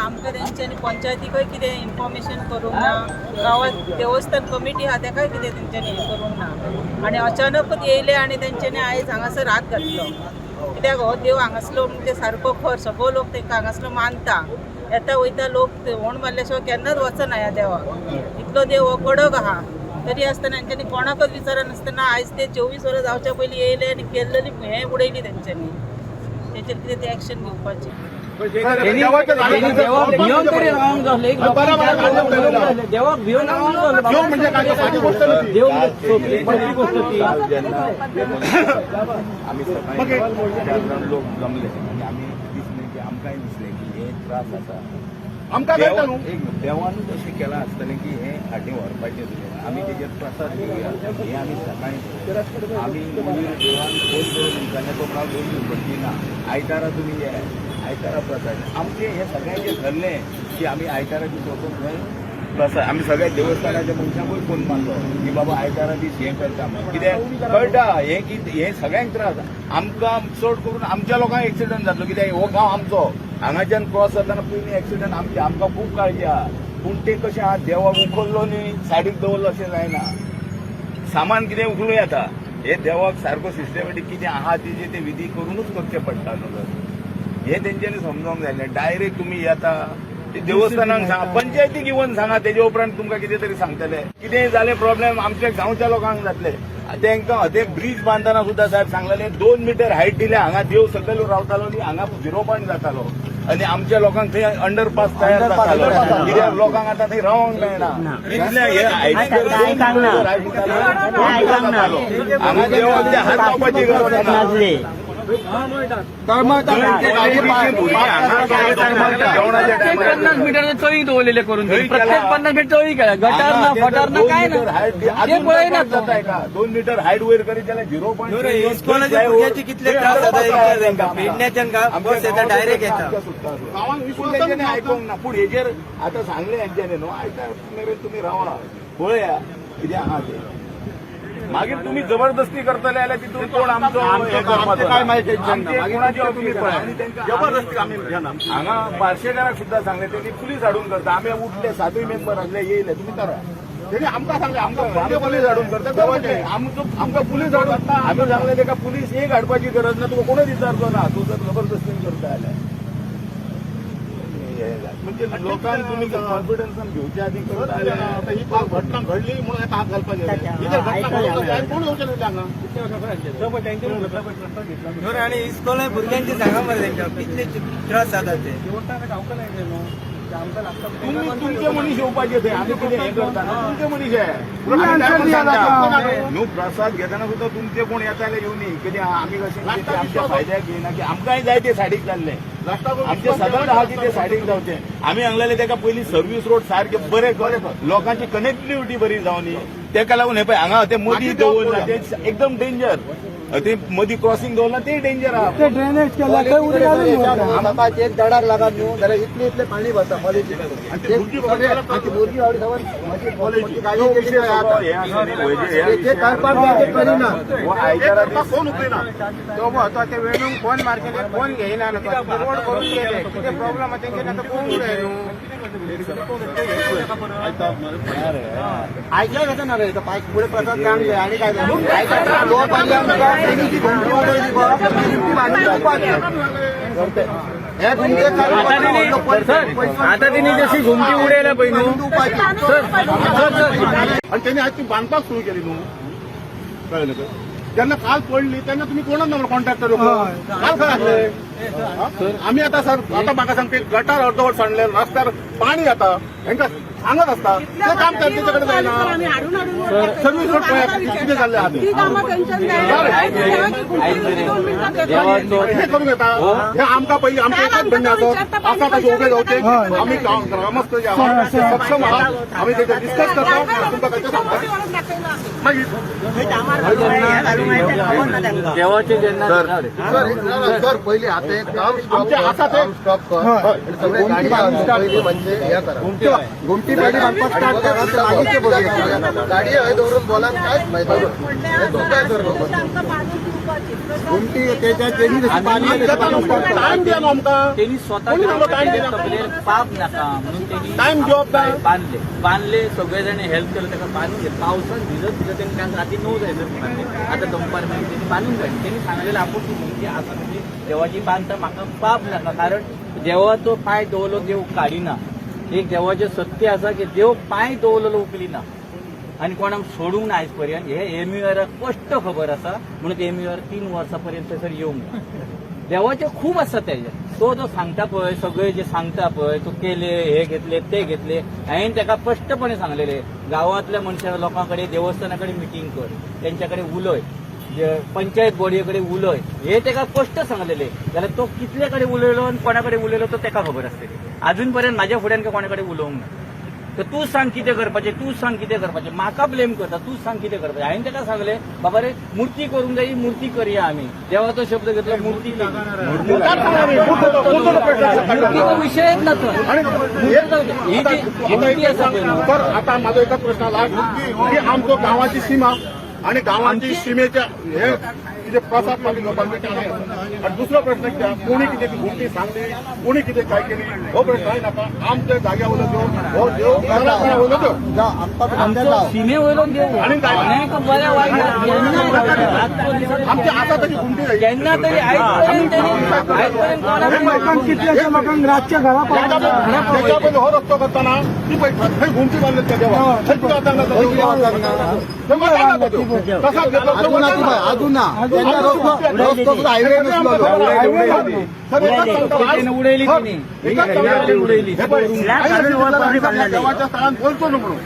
आमकां तेंच्यांनी पंचायतीकय कितें इन्फॉर्मेशन करूंक ना, गांवांत देवस्थान कमिटी आहा तेकाय कितें तेंच्यांनी हें करूंक ना. आनी अचानकच येयले आनी तेंच्यांनी आयज हांगासर हात घातलो. कित्याक हो देव हांगासलो म्हणजे सारको खर, सगळो लोक तेंकां हांगासलो मानता. येता वयता लोक ते होण मारल्या शिवाय केन्नाच वचना ह्या देवाक. इतलो देव हो कडक आहा, तरी आसतना हेंच्यांनी कोणाकच विचारनासतना आयज ते 24 वरां जावच्या पयलीं येयले आनी केल्लेली हें उडयली तेंच्यांनी. तेचेर कितें ते एक्शन घेवपाची. देवाक भिवन तरी रावंक जाय. एक लोकांक देवाक भिवन रावंक जाय. देव म्हणजे काय, सादी गोष्ट न्ही ती. देव म्हणजे सोंपी पडपी गोष्ट ती. काल जेन्ना आमी सकाळी 4 जाण लोक जमले आनी आमी दिसलें की आमकांय दिसलें की हे त्रास आसा. आमकां कळटा न्हू. एक देवानूच अशें केलां आसतलें की हें फाटीं व्हरपाचें तुजें, आमी तेजेर प्रसाद घेवया. हें आमी सकाळीं आमी मागीर देवान फोन करून विचारलें, तो म्हणा 2 दीस भरती ना, आयतारा तुमी येयात, आयतारा प्रसाद. आमचें हें सगळ्यांचें ठरलें की आमी आयतारा दीस वचून थंय प्रसाद. आमी सगळ्या देवस्थानाच्या मनशांकूय फोन मारलो की बाबा आयतारा दीस हें करता म्हणून. कित्याक कळटा हें की हें सगळ्यांक त्रास. आमकां चड करून आमच्या लोकांक एक्सिडंट जातलो, कित्याक हो गांव आमचो, हांगाच्यान क्रॉस जातना पयलीं एक्सिडंट आमचे, आमकां खूब काळजी आहा. पूण ते कशें आहा, देवाक उखल्लो न्ही सायडीक दवरलो अशें जायना, सामान कितें उखलूं येता. हे देवाक सारको सिस्टमॅटीक कितें आहा तेजे ते विधी करूनच करचें पडटा न्हू. हे तेंच्यांनी समजोंक जाय. डायरेक्ट तुमी येता ते देवस्थानाक सांगा, पंचायतीक इवन सांगा, तेजे उपरांत तुमकां कितें तरी सांगतले. कितें जालें प्रॉब्लेम आमच्या गांवच्या लोकांक जातले. तांकां ते ब्रीज बांदतना सुद्दां साहेब सांगलेले 2 मिटर हायट दिले. हांगा देव सकयल रावतालो न्ही, हांगा झिरो पॉयंट जातालो आनी आमच्या लोकांक थंय अंडरपास तयार जातालो, कित्याक लोकांक आतां थंय रावंक मेळना इतलें. हे हायटी 2 मिटर हायट जातालो, हांगा देवाक ते हात लावपाची गरज ना. जेवणाच्या टायमार 50 मिटर चोवी दवरलेले करून थंय प्रत्येक केला. 50 मिटर चोवी केला. गटार ना, फटार ना, काय ना, ते पळयना तो. 2 मिटर हायट वयर करीत जाल्यार 0 पॉयंट. इस्कॉलाच्या भुरग्याचे कितले त्रास जाता विचार तांकां. पेडण्याच्यान का बस येता, डायरेक्ट येता. गांवांत विश्वास तेंच्यांनी आयकोंक ना. पूण हेजेर आतां सांगलें हेंच्यांनी न्हू, आयता मेरेन तुमी रावा, पळया कितें आहा तें. मागीर तुमी जबरदस्ती करतले जाल्यार तितून कोण आमचो हें करपाचो काय मागीर टेन्शन ना. आमचें मागीर कोणाचें तुमी ऑफिस पळया. आनी तेंकां जबरदस्ती आमी घेना. हांगा बार्शेकाराक सुद्दां सांगलें, तेणी पुलीस हाडून करता. आमी उठले, 7 मेंबर आसले, येयले, तुमी करा. तेणी आमकां सांगलें, आमकां आमकां पुलीस हाडून करता. देवाचें आमचो आमकां पुलीस हाडून आमी सांगलें तेका पुलीस एक हाडपाची गरज ना, तुका कोणूच विचारचो ना, तूं जर जबरदस्तीन करता जाल्यार. म्हणजे लोकांक तुमी कॉन्फिडन्सान घेवच्या आदी करता जाल्यार आता ही घटना घडली म्हणून हात घालपाक जाय. ही जर घटना घडली जाल्यार कोण येवचें न्ही हांगा. आणि इस्कॉला भुरग्यांचे सांगा मरे तांकां कितले त्रास जाता ते. तुमी तुमचे मनीस येवपाचे थंय, आमी कितें हें करता न्हू, तुमचे मनीस हे न्हू. प्रसाद घेतना सुद्दां तुमचे कोण येता जाल्यार येवनी, कितें आमी कशें कितें ते आमच्या फायद्याक घेयना की आमकांय जाय ते सायडीक जाल्ले. आमचे सदांच आहा की ते सायडीक जावचे. आमी सांगलेले तेका पयलीं सर्वीस रोड सारके बरे कर, लोकांची कनेक्टिविटी बरी जावनी. तेका लागून हे पळय हांगा ते मदीं दवरला ते एकदम डेंजर, ते मदीं क्रॉसिंग दवरला ते डेंजर आहा. ड्रेनेज केला थंय उदक सकाळचे एक दडाक लागत न्हू जाल्यार इतले इतले पाणी भरता कॉलेजी. भुरगीं आवडी सगळी मोठी गाडी तो केली विशय काय सगळो आता. हे आसा न्ही, वयजे ह्या ते करपाक जाय ते करिना. हो आयतारा दीस कोण उखलिना. तो तो ते वेणूंक फोन मारतले, फोन घेयना न्हू तो. रोड करून गेले, कितें प्रॉब्लम आहा तेंच्यांनी आतां पळोवंक जाय न्हू. ऐकलं कसं ना रे, पाय पुढे प्रसाद चांगले आणि काय झालं? तो पाणी आमकां तेणी ती घुमटी वाजयली बा, ती घुमटी बांदून दिवपाची. हे घुमटे आता तिने जशी घुमटी उडयला पळय न्हू. दिवपाची. Sir sir. आणि त्यांनी आज ती बांदपाक सुरू केली न्हू, कळ्ळें न्हू? जेन्ना काल पडली तेन्ना तुमी कोणाक ना कॉन्ट्रॅक्टर लोक काल खंय आसले? आमी आतां सर आतां म्हाका सांग, ते गटार अर्दवट सांडले, रस्त्यार पाणी जाता, हेंकां सांगत आसता ते काम तेंचे कडेन जायना. सर्वीस रोड पळय कितें जाल्लें आहा तें. ती कामां तेंच्यान जायना. देवाचो हे करूंक येता हे आमकां पयलीं आमचें एकच म्हणणें आसा, आसा ताचे उबे जावचे. आमी ग्रामस्थ जे आहा ते सक्षम आहा, आमी तेजेर डिस्कस करता, तुमकां कशें सांगता मागीर. देवाचे जेन्ना सर सर पयली आता ते काम स्टॉप आमचे आसा ते काम स्टॉप कर आणि सगळे गाडी पयली म्हणजे हे करा. घुमटी पयली बांदपाक स्टार्ट करा, ते मागीर बघूया. गाडी हय दवरून बोलान कांयच फायदो ना. हे धोका सर लोकांक. आमकां बांदून दिवपाची. घुमटी तेच्या तेणी जशी पाणी येता तशें बांदून स्टार्ट करा. टायम दिया न्हू आमकां. त्यांनी स्वतः कोणी सांगलो time दिना? तकलेर पाप नाका म्हणून त्यांनी Time दिवप ना. बांधले बांधले, सगळे जण हेल्प केलं ताका बांदून घेतले. पावसान भिजत भिजत त्यांनी काल राती 9 जायचं बांधले. आता दनपार मेरेन त्यांनी बांदून काडले. त्यांनी सांगलेलं आपूण ती घुमटी आसा म्हणजे देवाची बांदता, म्हाका पाप नाका, कारण देवाचो पांय दवरलो देव काडिना. एक देवाचें सत्य आसा की देव पांय दवरलेलो उखलिना आनी कोणाक सोडूंक ना आयज पर्यंत. हे एमयूआराक स्पश्ट खबर आसा म्हणून एमयूआर 3 वर्सां पर्यंत थंयसर येवंक ना. देवाचे खूब आसा तेजे, तो जो सांगता पळय, सगळे जे सांगता पळय, तो केले हे घेतले ते घेतले. हांवें ताका स्पश्टपणे सांगलेले, गांवांतल्या मनशां लोकां कडेन, देवस्थाना कडेन मिटींग कर, तेंच्या कडेन उलय, जे पंचायत बॉडये कडेन उलय, हे ताका स्पश्ट सांगलेले. जाल्यार तो कितले कडेन उलयलो आनी कोणा कडेन उलयलो तो ताका खबर आसतली. अजून पर्यंत म्हाज्या फुड्यान कोणा कडेन उलोवंक ना. तर तूं सांग कितें करपाचें, तूं सांग कितें करपाचें, म्हाका ब्लेम करता, तूं सांग कितें करपाचें. हांवें ताका सांगलें, बाबा रे, मूर्ती करूंक जाय, ही मूर्ती करया आमी. देवाचो शब्द घेतलो, मूर्ती केली. मूर्तीचो विशयच ना थंय. आणि ही जी मूर्ती आसा पळय न्हू, तर आता माझा एकच प्रश्न आला की आमचो गांवाची सीमा आणि गांवाची सीमेच्या हे कितें प्रसाद मागीर घेवपाक ते आनी दुसरो प्रश्न कितें, कोणी कितें ती घुमटी सांगली, कोणी कितें काय केली, हो प्रश्न आहे नाका. आमच्या जाग्या वयलो देव हो देव, घरा वयलो देव. जाव, आमकां आमचो सीमे वयलो देव. आणि काय? अनेक बऱ्या वाईट केन्ना आमची आसा तशी घुमटी जाय. केन्ना तरी आयज पर्यंत त्यांनी, आयज पर्यंत कोणाक लोकांक कितल्याशा लोकांक रातच्या घरा त्याच्या पयलीं हो रस्तो करतना ती पळय थंय घुमटी बांदली त्या देवाक, थंय कितें वतांक जाता देव? थंय वतांक जाता देव. तसाच घेतलो थंय अजून ना वतांक ती बाय, जाता. अजून ना तेंच्या रस्तो रस्तो सुद्दां हायवे नसलो. उडयली तिने, उडयली. देवाच्या स्थळात बोलतो न्हू म्हणून.